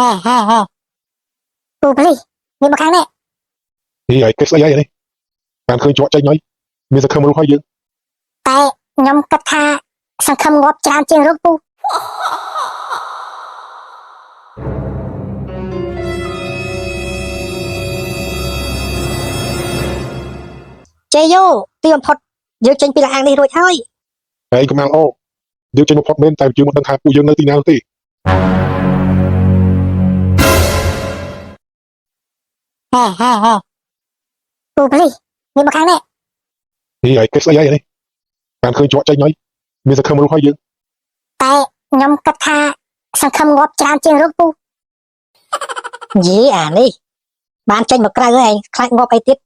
ហេហេហេពូប៉ូលីសមានមកខាងនេះ ហីហើយគេស្អីហើយនេះបានឃើញច្រកចេញហើយមានសង្ឃឹមរស់ហើយយើង តែខ្ញុំគិតថាសង្ឃឹមងាប់ច្រើនជាងរស់ពូ ជេយោទីបំផុតយើងចេញពីលអាងនេះរួចហើយ ហើយកំណាល់អូយើងចេញមកផុតមែនតែយើងមិនដឹងថាពួកយើងនៅទីណានោះទេ ហេហេហេពូប៉ូលីសមានមកខាងនេះ ហីហើយគេស្អីហើយនេះបានឃើញច្រកចេញហើយមានសង្ឃឹមរស់ហើយយើង តែខ្ញុំគិតថាសង្ឃឹមងាប់ច្រើនជាងរស់ពូ យីអានេះបានចេញមកក្រៅហើយឯងខ្លាចងាប់អីទៀត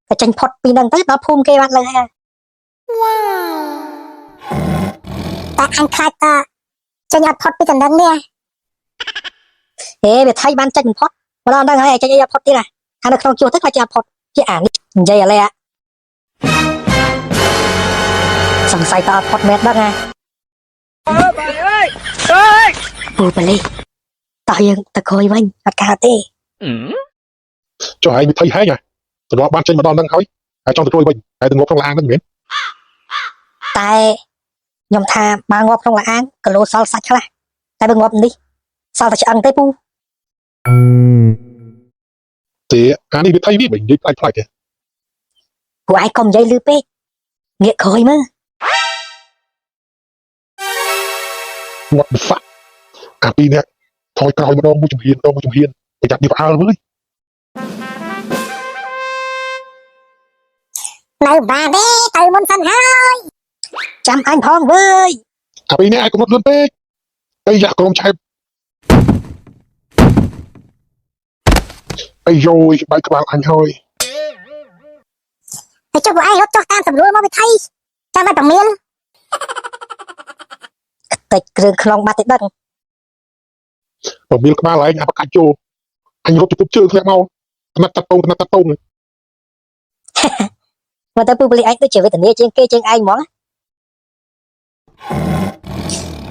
តែចេញផុតពីនឹងទៅដល់ភូមិគេបាត់លើហើយ តែអញខ្លាចតាចេញអត់ផុតពីកណ្ដឹងនេះ ហេវាថៃបានចេញមិនផុតមកដល់ហ្នឹងហើយឯងចេញអីអត់ផុតទៀតហ่ะថានៅក្នុងជួរទៅខ្លាចចេញអត់ផុតជាអានេះនិយាយអាឡែសង្ស័យតអត់ផុតមែនដឹងហ่ะពូប៉ូលីសតោះយើងទៅក្រោយវិញអត់កើតទេ ចុះហើយវិធីហែងហ่ะសម្រាប់បានចេញមកដល់ហ្នឹងហើយហើយចង់ទៅជួយវិញហើយទៅងាប់ក្នុងលាងហ្នឹងមែន តែខ្ញុំថាបើងាប់ក្នុងលាងគីឡូសល់សាច់ខ្លះតែបើងាប់នេះសល់តែឆ្អឹងទេពូ ទេអានេះវិធីវាមិននិយាយផ្លាច់ផ្លាច់ទេ ពួកឯងកុំនិយាយលឺពេកងាកក្រោយមើល What the fuck អាពីរនេះថយក្រោយម្ដងមួយជំហានម្ដងមួយជំហានប្រយ័ត្នវាផ្អើលវើយ នៅបានទេទៅមុនសិនហើយ ចាំអញផងវើយ អាពីរនេះឯងកុំរត់លឿនពេកអីយ៉ាក្រុមឆែបអាយយបែកក្បាលអញហើយ ហើយចុះពួកឯងរត់ចុះតាមសម្រួលមកវិថីចាំឲ្យប្រមៀល តិចគ្រឿងក្នុងបាត់ទេដឹង ពមៀលក្បាលឯងអាបកាច់ចូលអញរត់ទៅគប់ជើងធ្លាក់មកថ្នាក់តាត់តងថ្នាក់តាត់តង មើលទៅពូប៉ូលីសឯងដូចជាវេទនាជាងគេជាងឯងហ្មង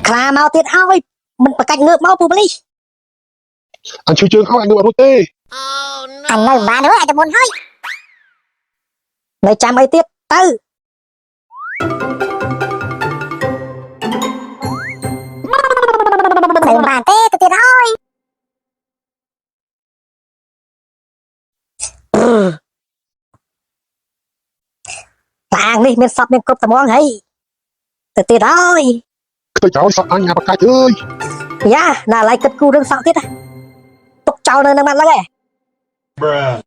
ខ្លាមកទៀតហើយមិនប្រកាច់ងើបមកពូប៉ូលីស អញឈឺជើងហើយអញងើបអត់រួចទេ អញនៅបានទេឲ្យទៅមុនហើយ នៅចាំអីទៀតទៅ នៅបានទេទៅទៀតហើយ លាងនេះមានសពមានគ្រប់ត្មងហើយទៅទៀតហើយ ខ្ទេចហើយសក់អញអាបកាច់អើយ យ៉ាណាឡៃគិតគូរឿងសក់ទៀតណាទុកចោលនៅនឹងបាត់ឡើងឯង Bruh.